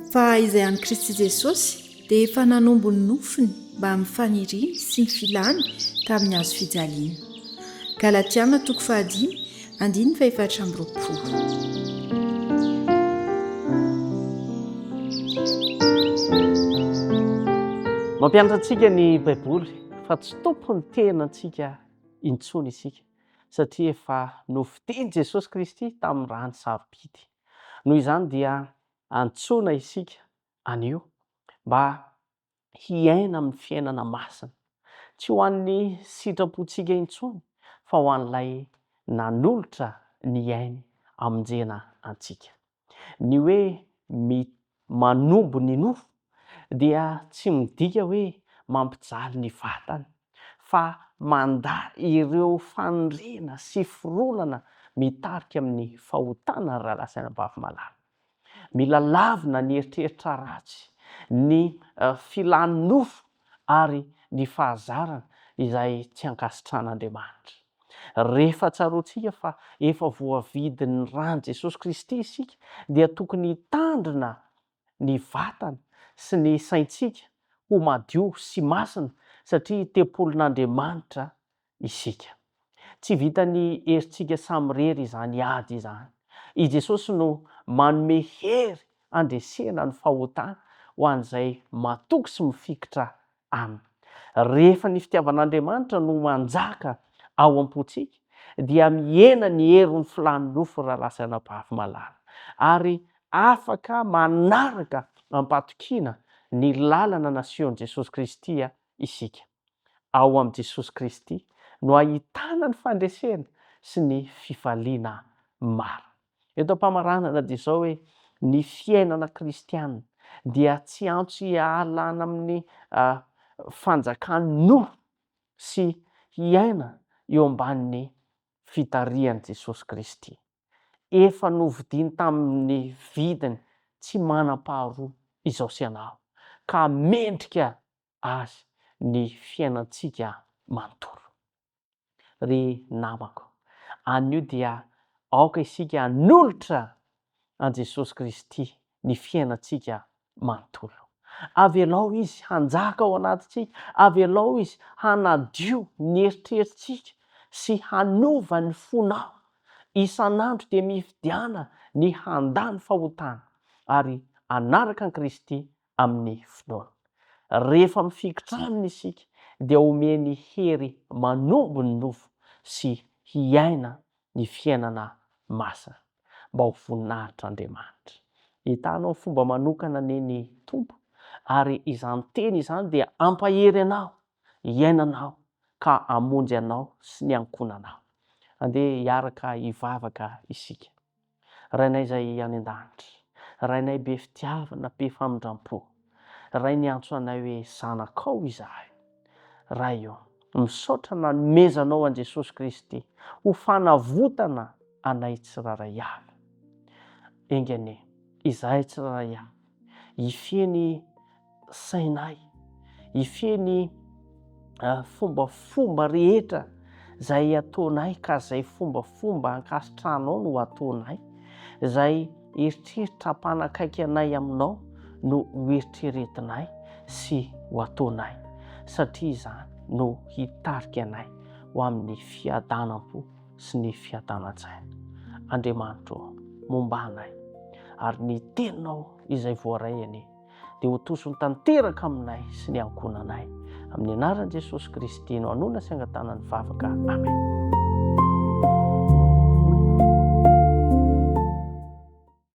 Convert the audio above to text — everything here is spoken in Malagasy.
Fa izay an'i Kristy Jesosy dia efa nanombo ny nofony mbamin'ny faniriany sy ny filany tamin'ny hazo fijaliana. Galatiana toko fahadimy andininy fahefatra amby roapolo. Mampianatra antsika ny Baiboly fa tsy tompon'ny tenantsika intsony isika satria efa nofidin'i Jesosy Kristy tamin'ny rany sarobidy. Noho izany dia antsoina isika anio mba hiaina amin'ny fiainana masina, tsy ho an'ny sitrapontsika intsony fa ho an'ilay nanolotra ny ainy hamonjena antsika. Ny hoe manombo ny nofo dia tsy midika hoe mampijaly ny vatana fa mandà ireo faniriana sy fironana mitarika amin'ny fahotana ry rahalahy sy anabavy malala. Mila lavina ny eritreritra ratsy, ny filan'ny nofo ary ny fahazarana izay tsy ankasitrahan'Andriamanitra. Rehefa tsaroantsika fa efa voavidin'ny ran'i Jesosy Kristy isika dia tokony hitandrina ny vatana sy ny saintsika ho madio sy masina satria tempolin'Andriamanitra isika. Tsy vitan'ny herintsika samirery izany ady izany. I Jesosy no manome hery handresena ny fahotana ho an'izay matoky sy mifikitra Aminy. Rehefa ny fitiavan'Andriamanitra no manjaka ao am-pontsika, dia mihena ny herin'ny filàn'ny nofo rahalahy sy anabavy malala, ary afaka manaraka am-pahatokiana ny lalana nasehon'i Jesosy Kristy isika. Ao amin'i Jesosy Kristy no ahitana ny fandresena sy ny fifaliana marina. Eto am-pamaranana dia izao hoe, ny fiainana kristiana dia tsy antso hialana amin'ny fanjakan'ny nofo sy hiaina eo ambanin'ny fitarihan'i Jesosy Kristy. Efa novidiany tamin'ny vidiny tsy manam-paharoa izao sy ianao, ka mendrika Azy ny fiainantsika manontolo. Ry namako, anio dia aoka isika hanolotra an'i Jesosy Kristy ny fiainantsika manontolo. Avelao Izy hanjaka ao anatintsika, avelao Izy hanadio ny eritreritsika sy hanova ny fonao. Isan'andro dia mifidiana ny handà ny fahotana ary hanaraka an'i Kristy amin'ny finoana. Rehefa mifikitra Aminy isika dia omeny hery manombo ny nofo sy hiaina ny fiainana masina mba ho voninahitr'Andriamanitra. Hitanao amin'ny fomba manokana anie ny Tompo ary izany teny izany dia hampahery anao, hiainanao ka hamonjy anao sy ny ankohonanao. Andeha hiaraka hivavaka isika. Rainay izay any an-danitra, Rainay be fitiavana, be famindram-po, Ray niantso anay hoe zanakao izahay. Ray ô, misaotra nanomezanao an'i Jesosy Kristy ho fanavotana anay tsirairay avy. Enga anie izahay tsirairay avy hifehy ny sainay, hifehy ny fombafomba rehetra izay ataonay ka izay fombafomba ankasitrahanao no ataonay, izay eritreritra hampanakaiky anay aminao no ho eritreretinay sy ho ataonay, satria izany no hitarika anay ho amin'ny fiadanam-po sy ny fiadanan-tsaina. Andriamanitro ô, momba anay, ary ny teninao izay voaray anie dia ho tosony tanteraka aminay sy ny ankohonanay. Amin'ny anaran'i Jesosy Kristy no anona sy angatahana ny vavaka. Amen.